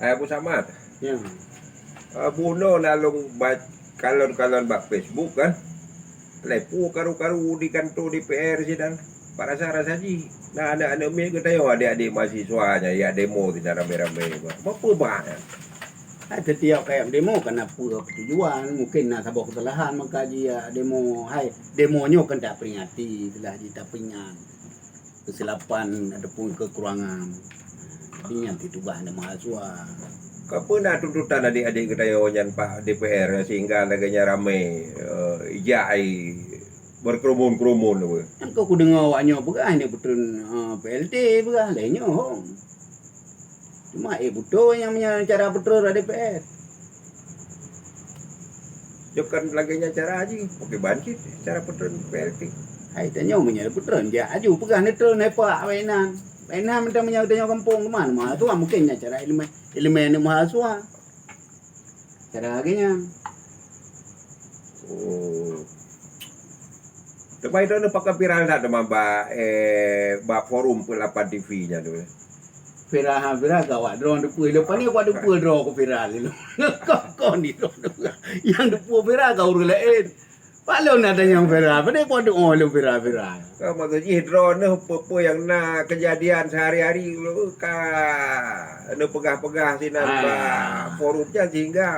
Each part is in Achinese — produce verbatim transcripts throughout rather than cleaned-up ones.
Hai Abu Samad. Ya. Ah, bunoe na lôn ba-, kalon-kalon bak Facebook kan. Lé peue karu-karu di kantor D P R sinan. Pak rasa-rasa jih. Na aneuk-aneuk miet geutanyoe, adik-adik mahasiswa nyan, ya demo sinan ramé-ramé. Apa bah nyan? Hai, setiap kayap demo kan na peue tujuan, mungkin na saboh keusalahan maka jih ya demo. Hai, demo nyoe kan taperingati, telah jih tapeuingat keusilapan ataupun kekurangan. Jadi nyan titugaih aneuk mahasiswa. Kapeue na tuntutan adik-adik geutanyoe nyan bak D P R sehingga lagèe nyan ramé, eh, ijak ai berkerumun-kerumun tu? Nyan keuh kudeungoe awak nyoe peugah nyoe peutreun, eh, P L T peugah, lé nyoe hong. Cuma, eh, beutôi nyang meunyoe cara peutreun D P R. Nyoe kan lagèe nyan cara jih, pakriban cit cara peutreun P L T. Hai, tanyoe meunyoe peutreun, jak aju peugah neutreun, hai pak, baik nan. Baik nan mantong meunyoe tanyoe gampông teuma, mah tu mungkin nyan cara ileumèe, ileumèe aneuk mahasiswa. Cara lagèe nyan. Oh. Teuma itu anu pakai viral that teuma bak, eh, bak forum Pelapan T V nyan tu. Viral ha viral ka awak droe teupeue. Leupah ni awak teupeue droe ku viral lé. Kon, kon ni droe teupeue. Nyang teupeue viral ka ureueng laén. Pak lôn na tanyong viral, padahai ku teupeue lôn viral-viral. Ka maksud jih droe neuh peue-peue nyang na kejadian sehari-hari lôn ka neupeugah-peugah sinan bak forum nyan sehingga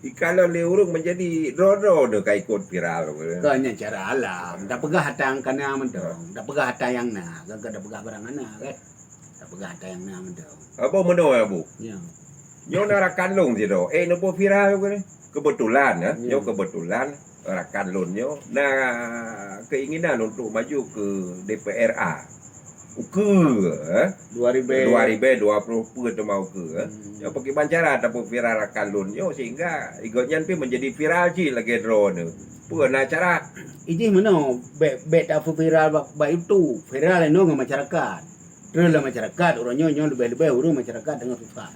ikalon lé ureueng menjadi droe-droe neuh ka ikot viral. Kon nyan cara alam. Tapeugah ata nyang kana mantong. Tapeugah ata nyang na, kon ka tapeugah barang hana kan. Tapeugah ata nyang na mantong. Apa meunoe, Abu? Ya. Nyoe na rakan lôn sidroe. Eh, neupeue viral ke ni? Kebetulan, eh. Ya. Nyoe kebetulan rakan lôn nyoe na keinginan untuk maju ke D P R A. Ukeue, eh. Dua ribu. Dua ribu dua puluh peue teuma ukeue, eh. Hmm. Nyoe pakriban cara tapeuviral rakan lôn nyoe sehingga gobnyan pih menjadi viral cit lagèe droeneuh. Peue na cara? Ijih meunoe, bèk, bèk tapeuviral bak, bak YouTube. Viral inoe ngon masyarakat. Treun lam masyarakat, uroe nyoe, nyoe leubeh-leubeh ureueng masyarakat teungoh susah.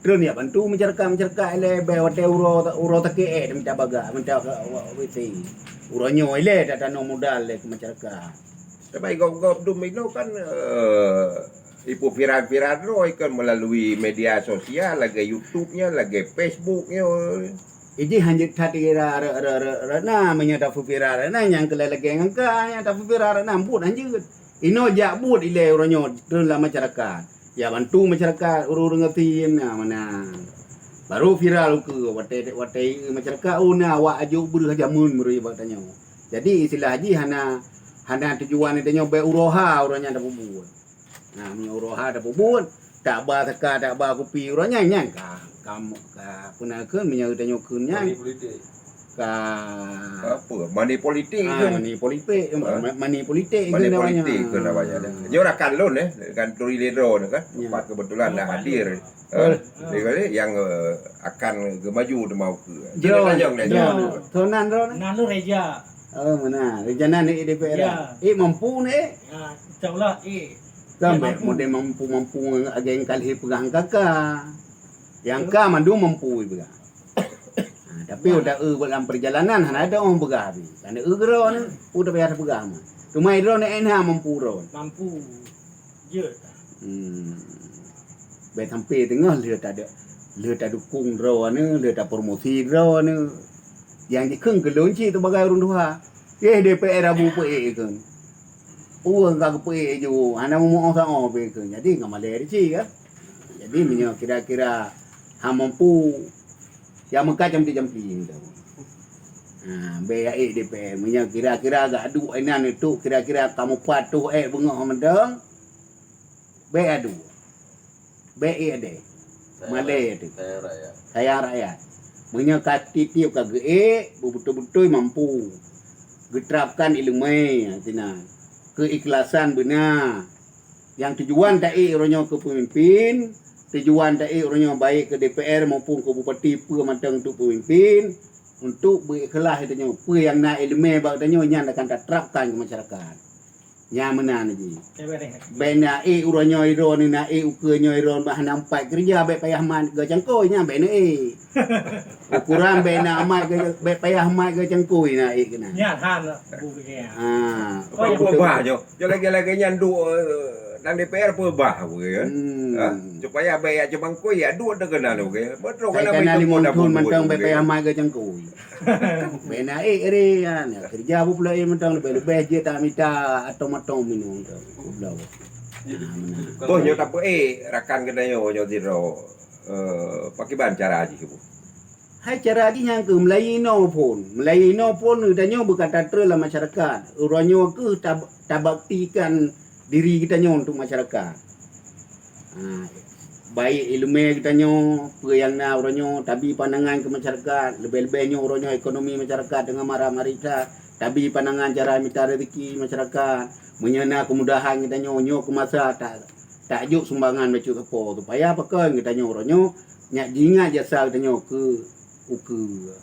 Treun jak bantu masyarakat, masyarakat ilèe bèk watèe uroe, uroe sakét, eh, mita bagah, mita, wa-, wa-, witi. Uroe nyoe ilèe tatanoh modal lé keu masyarakat. Tapi gob-gob dum inoe kan, eh, ipeuviral-viral droe kan melalui media sosial, lagèe YouTube nyan, lagèe Facebook nyan. Ijih hanjeuet that ira re-, re-, re-, re-, na meunyoe tapeuviral na nyang keu lagèe ngon ka, nyang tapeuviral na buet hanjeuet. Inoe jak buet ilèe uroe nyoe treun lam masyarakat. Jak bantu masyarakat ureueng-ureueng gasien na meunan. Baru viral ukeue watèe, watèe masyarakat, oh, na awak aju breuh jameun meuri bak tanyoe. Jadi istilah jih hana, hana tujuan tanyoe bèk uroe ha uroe nyan tapeubuet. Na meunyoe uroe ha tapeubuet, tak ba saka, tak ba kupi uroe nyan, nyan ka, ka, ka peue na kheun meunyoe tanyoe kheun nyan. Money politik. Ka apa? Money politik kheun. Money politik, money politik kheun namanya. Money politik kheun namanya. Nyoe rakan lôn, eh, rakan Turi Ledro ni kan. Ya. Tempat kebetulan dah hadir. Eh, dia kata yang, eh, akan gemaju teuma ukeue. Droe, tanyong dia, droe. Droe. Sonan droe. Nan Reja. Oh, meunan. Reja nan di D P R. Ya. Eh, mampu ni. Ya, insya Allah, eh. Kan bèk model mampu-mampu lagèe nyang ka lheueh peugah ngon kaka. Nyang ka mandum mampu peugah. Ha, tapi udah eu lam perjalanan hana ada orang peugah pi. Kan eu droe ni, udah payah peugah mah. Cuma droe ni hana mampu droe. Mampu. Jeuet. Hmm. Bèk sampai teungoh lheueh tada-, lheueh tadukung droe ni, lheueh tapromosi droe ni. Nyang jikheun keu lôn cit sibagai ureueng tuha. Eh, D P R Abu peuék kheun. Ureueng ka geupeuék ju, hana meumuoh saoh pih kheun. Jadi, ngon malèe di cit kan. Jadi, meunyoe kira-kira hana mampu, ya meukat jampi-jampi tu. Ha, bèk ya ék D P R. Meunyoe kira-kira gak duek inan itu, kira-kira kamoe patuh ék beungoh mantong, bèk adu. Bèk ék adé. Malèe tu. Sayang rakyat. Sayang rakyat. Meunyoe ka tiep-tiep ka geuék, beubeutôi-beutôi mampu geuterapkan ileumèe sinan, keuikhlasan beuna. Nyang tujuan taék uroe nyoe keu peumimpin, tujuan taék uroe nyoe baik keu D P R maupun keu bupati peue mantong untuk peumimpin, untuk beuikhlaih tanyoe. Peue nyang na ileumèe bak tanyoe nyan akan taterapkan keu masyarakat. Nyan meunan jih. Bèk na ék uroe nyoe droe ni, na ék ukeue nyoe droe, bah na meupat keureuja, bèk payah mat geucangkôi, nyan bèk na ék. Ukuran bèk na mat geu-, bèk payah mat geucangkôi na ék keunan. Nyan han bu piké. Ha. Apa ubah jo? Jo lagèe-lagèe nyan duek, eh, Nang D P R peubah, oke, ya? Hmm. Ha? Supaya bèk jak ceumangkui, jak duek teukeunal, oke? Beutôi, kana limong thon mantong bèk payah mat keu cangkui. Bèk na ék re, kan? Keureuja beupulo ék mantong leubeh-leubeh jeuet tamita atong-atong minong tu. Boh nyoe tapeuék rakan geutanyoe nyoe sidroe. Eh, pakriban cara jih, Bu? Hai cara jih nyang keuh meulayeue inoe phon. Meulayeue inoe phon geutanyoe beukata treuk lam masyarakat. Uroe nyoe keuh tab-, tabaktikan diri geutanyoe untuk masyarakat. Ha, baik ileumèe geutanyoe, peue nyang na uroe nyoe, tabi pandangan keu masyarakat, leubeh-leubeh nyoe uroe nyoe ekonomi masyarakat teungoh mara-mari that, tabi pandangan cara mita rezeki masyarakat. Meunyoe na keumudahan geutanyoe, nyoe keu masa ta-, tajok sumbangan bacut sapo, supaya pakon geutanyoe uroe nyoe nyak jingat jasa geutanyoe keu ukeue.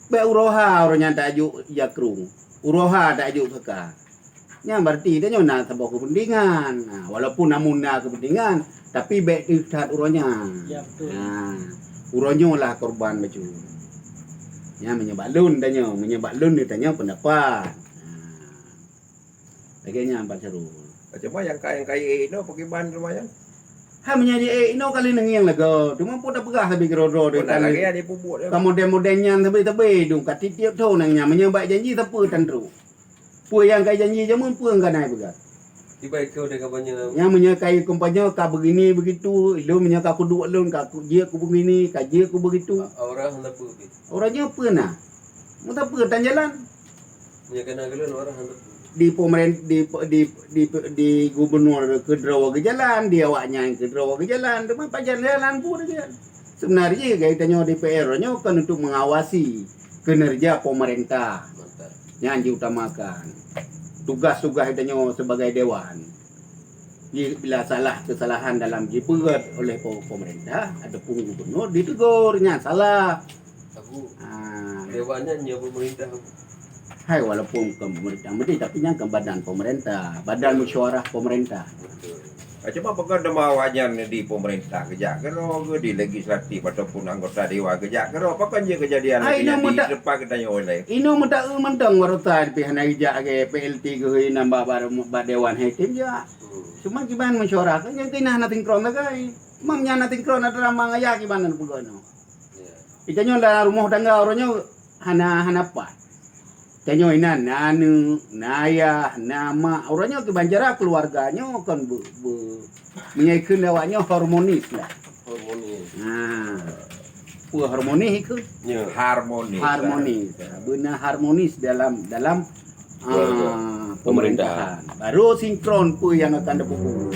Bèk uroe ha uroe nyan tajok jakrong, uroe ha tajok saka. Nyan berarti tanyoe na saboh kepentingan. Ha, walaupun namun na kepentingan, tapi bèk teuh that uroe nyan. Ya, betul. Ha, uroe nyoe lah korban bacut. Nyan meunyoe bak lôn tanyoe, meunyoe bak lôn tanyoe pendapat. Ha. Lagèe nyan Pak Syarul. Cuma nyang ka, nyang kayèe inoe pakriban teuma nyan? Hai meunyoe jiék inoe ka lheueh neungieng lagoe, teuma peue tapeugah sabe keudroe-droe. Oh, na lagèe nyan dipubuet, ya. Ka model-model nyan sabe-sabe dong, ka tiep-tiep thon nyan. Meunyoe bak janji sapeue tan trok. Peue nyang ka janji jameun peue nyang ka na peugah. Tiba ikeu deh ka banyak. Nyang meunyoe kayèe kampanye ka begini begitu, ilôn meunyoe ka kuduek lôn ka ku-, jeuet ku begini, ka jeuet ku begitu. Orang hana peue pih. Orang nyoe peue na? Meusapeue tan jalan? Meunyoe keunan keu lôn orang hana peue. Di pemeren-, di, di, di, di gubernur keudroe geujalan, di awaknyan keudroe geujalan, teuma pajan jalan peue lagèe nyan. Seubeunarjih geutanyoe D P R nyoe kan untuk mengawasi kinerja pemerintah. Mantap. Nyan jiutamakan. Tugas-tugas geutanyoe sebagai dewan. Bila salah kesalahan dalam jibeuet oleh pe-, pemerintah ataupun gubernur ditegur, nyan salah. Abu, ah, dewan nyan nyoe pemerintah, Abu. Hai, walaupun bukan pemerintah merdeka, tapi nyan kan badan pemerintah, badan musyawarah pemerintah. Betul. Ah, cuma pakon teuma awaknyan di pemerintah geujak keudroe, di legislatif ataupun anggota dewan geujak keudroe, pakon jeuet keujadian lagèe nyan di teumpat geutanyoe lé? Inoe meuta-eu mantong baroesa pih hana geujak lagèe P L T geuh nyan bak, bak, bak dewan hai tem jak. Hmm. Cuma kiban musyawarah kan nyang keunan hana sinkron sagai. Mam nyan hana sinkron antara ma ngon ayah kiban hana peugah nyoe. Ya. Geutanyoe dalam rumoh tangga uroe nyoe hana, hana pat. Tanyoe inan na aneuk, na ayah, na mak. Uroe nyoe kiban cara keuluwarga nyoe kon be-, be-, meunyoe kheun awak nyoe harmonis lah. Harmonis. Ha. Peue harmonis ikheun? Ya. Harmonis. Harmonis. Beuna harmonis dalam, dalam, keluarga, ah, pemerintahan. Baru sinkron peue nyang akan tapeubuet.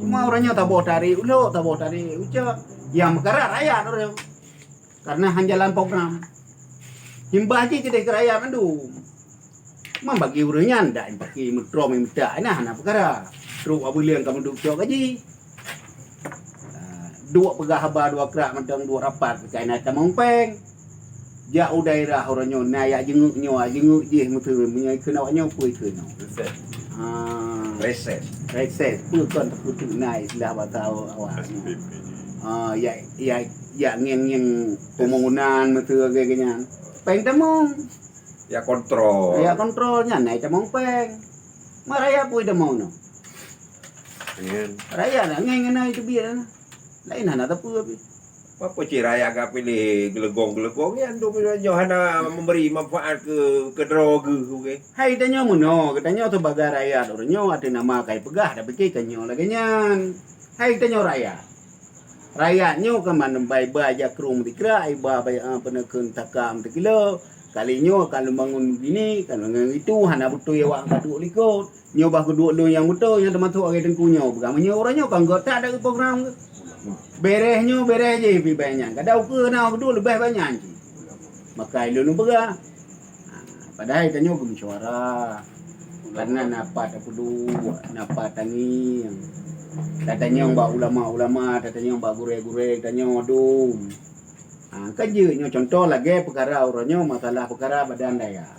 Cuma uroe nyoe taboh tarék ulok, taboh tarék ucok. Nyang meukarat rakyat uroe nyoe. Karena han jalan program. Himbah jih keudeh keu rakyat mandum. Mam bagi ureueng nyan dak pake meutrom meutak na hana peukara. Trok bak buleuen ka meuduek cok gaji. Ah, duek peugah haba dua krak mantong duek rapat pih ka na tamong péng. Jak u daerah uroe nyoe na jak jeungeuk nyoe, jak jeungeuk jih meuteumé meunyoe keunoe nyoe peue keunoe. Reses. Ah. Reses. Reses. Peue kon takeuteuk na istilah basa awak nyoe. S P P. Ah, ya, ya, ya ngieng-ngieng pembangunan meuteumé lagèe nyan. Péng tamong. Ya kontrol. Ya kontrol nyan na itamong péng. Ma rakyat peue itamong nyoe? Nyan. Rakyat na ngieng na iteubiet na. Laén hana sapeue pih. Apa cit rakyat ka piléh geulegong-geulegong nyan tu nyoe hana memberi manfaat keu, keu droe geuh, oke. Hai tanyoe meunoe, geutanyoe sebagai rakyat uroe nyoe ateueh nama kai peugah, tapike tanyoe lagèe nyan. Hai tanyoe rakyat. Rakyat nyoe ka mandum bai-bai jakrong meudikrak, iba bai, ah, peuneukeun takam teukilo. Kali nyoe ka lôn bangun bini, ka lôn ngon itu hana beutôi awak ka duek likot. Nyoe bah keuduek lôn nyang beutôi nyang teumasok lagèe teungku nyoe. Peugah meunyoe uroe nyoe ka geutak dak program geuh. Bereh nyoe bereh jih pih bai nyan. Kada ukeue na keuduek leubeh bai nyan cit. Maka lôn peugah. Ha, padahai tanyoe geumeusyuara. Karena na pat tapeuduek, na pat tangieng. Tatanyong bak ulama-ulama, tatanyong bak gurèe-gurèe, tanyoe dum. Ha, kan jeuet nyoe contoh lagèe peukara uroe nyoe masalah peukara badan dayah.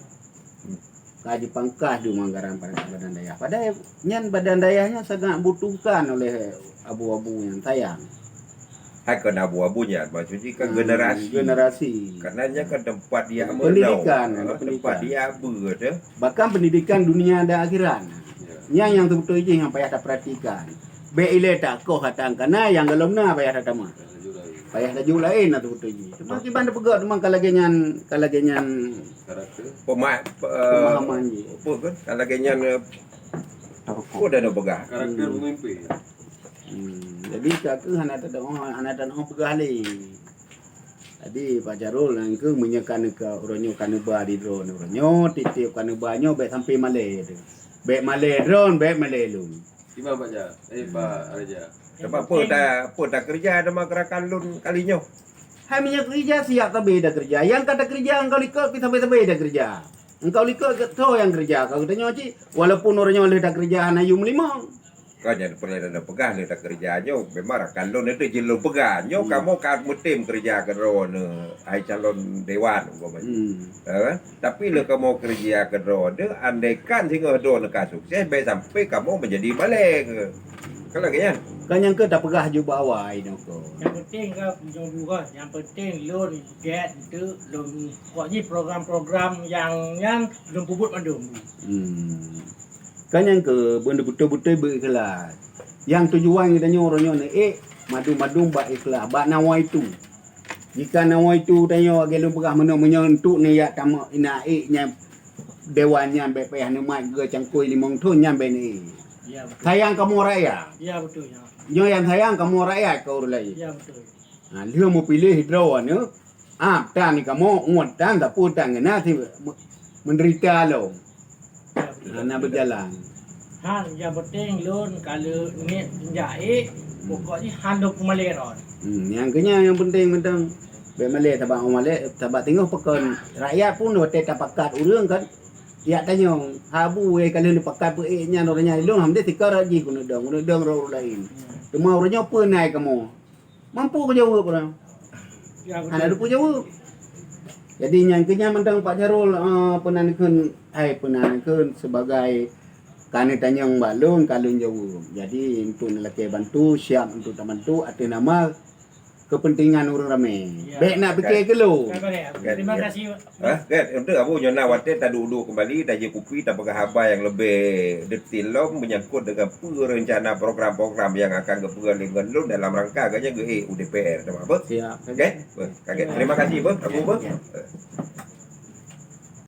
Ka jipangkas dum anggaran pada badan dayah. Padahai nyan badan dayah nyan sangat butuhkan oleh abu-abu nyan sayang. Hai kon abu-abu nyan, maksud jih kan, hmm, generasi. Generasi. Karena nyan kan tempat dia pendidikan, meunong, ada tempat pendidikan. Dia beuet, eh. Bahkan pendidikan dunia dan akhirat. Ya. Nyan nyang teubeutôi jih nyang payah tapeuratikan. Bék ilée takoh ata nyang kana, nyang golom na payah tatamah. Payah laju laén na teubeutôi jih. Cuma kiban teupeugah teuma ka lagée nyan, ka lagée nyan Karakter. Pema-, pe-, eh, pemahaman jih. Apa ke? Ka lagée nyan, eh, Tarukok. Apa dah nak peugah? Karakter Hmm. pemimpin. Hmm. Jadi ka keuh hana tadong, hana tadong peugah lé. Jadi Pak Syarul nyan keuh meunyoe ka neuka uroe nyoe ka neuba di droeneuh uroe nyoe, tiep-tiep ka neuba nyoe bék sampai malée teuh. Bék malée droeneuh, bék malée lôn. Gimana Pak Jah? Eh, Pak Raja. Sebab apa ta, apa takeureuja teuma geurakan lôn kali nyoe? Hai meunyoe keureuja siap tabe takeureuja. Nyang ka takeureuja engkau likot pih sabe-sabe takeureuja. Engkau likot ke tho nyang keureuja ka geutanyoe cit. Walaupun uroe nyoe lheueh takeureuja hana yum limong. Ka nyan peureulée tapeugah lé takeureuja nyoe memang rakan lôn itu jih lôn peugah. Nyoe Hmm. kamoe ka meutem keureuja keudroe neuh hai calon dewan umpamanya. Hmm. Eh, tapi lé kamoe keureuja keudroe neuh, andaikan singoh droeneuh ka sukses, bék sampai kamoe meunjadi malée. Ka lagée nyan. Ka nyang keu tapeugah ju bak awai nyoe ko. Nyang penting ka nyoe bukan, nyang penting lôn gét untuk lôn pokok jih program-program nyang nyan lôn peubuet mandum. Hmm. Ka nyang keu beutôi-beutôi beu ikhlas. Nyang tujuan geutanyoe uroe nyoe neuék madum-madum bak ikhlas, bak nawaitu. Jika nawaitu tanyoe lagée lôn peugah meunoe meunyoe untuk neujak tamong inak ék nyan dewan nyan bék payah neumat geucangkôi limong thon nyan bék neuék. Ya, betul. Sayang kamoe rakyat. Ya, betul, ya. Nyoe nyang sayang kamoe rakyat ka ureuëng laén. Ya, betul. Ha, lheueh meupiléh droeneuh, ab tan kamoe, uet tan, sapeue tan geunaséh me-, meudeurita lom. Ya, betul. Hana beujalan. Han, nyang penting lôn ka lheueh niet sinjak ék, pokok jih han lôn peumalée droe. Hmm, nyang keu nyan nyang penting mantong. Bék malée sabab malée, sabab teungoh pakon rakyat pun watée tapakat ureuëng kan, jak tanyong, "Habu wéh ka lheueh neupakat peuék nyan uroe nyan lôn, hamdeh tikar jih keuneuk dong, keuneuk dong roh ureuëng laén." Hmm. Teuma uroe nyoe peue nai kamoe? Mampu kujaweueb ureuëng? Ya, betul. Hana luput jaweueb. Jadi nyang keu nyan mantong Pak Syarul, eh, peunan kheun, hai peunan kheun sebagai ka neutanyong bak lôn, ka lôn jaweueb. Jadi untuk neulakée bantu, siap untuk tabantu ateueh nama keupeuntengan ureuëng ramé. Ya. Bék nak pike keu lôn. Sabar ya. Terima kasih. Hah? Kan, untuk Abu nyoe na watée taduek-duek keumbali, tajép kupi, tapeugah haba nyang leubeh detail lom menyangkut dengan peue reuncana program-program nyang akan geupeugah lé ngon lôn dalam rangka geuhnyan geuék u D P R, teuma, beuh? Siap. Oke? Beuh, ka gét. Terima kasih, beuh, Abu, beuh. Ya.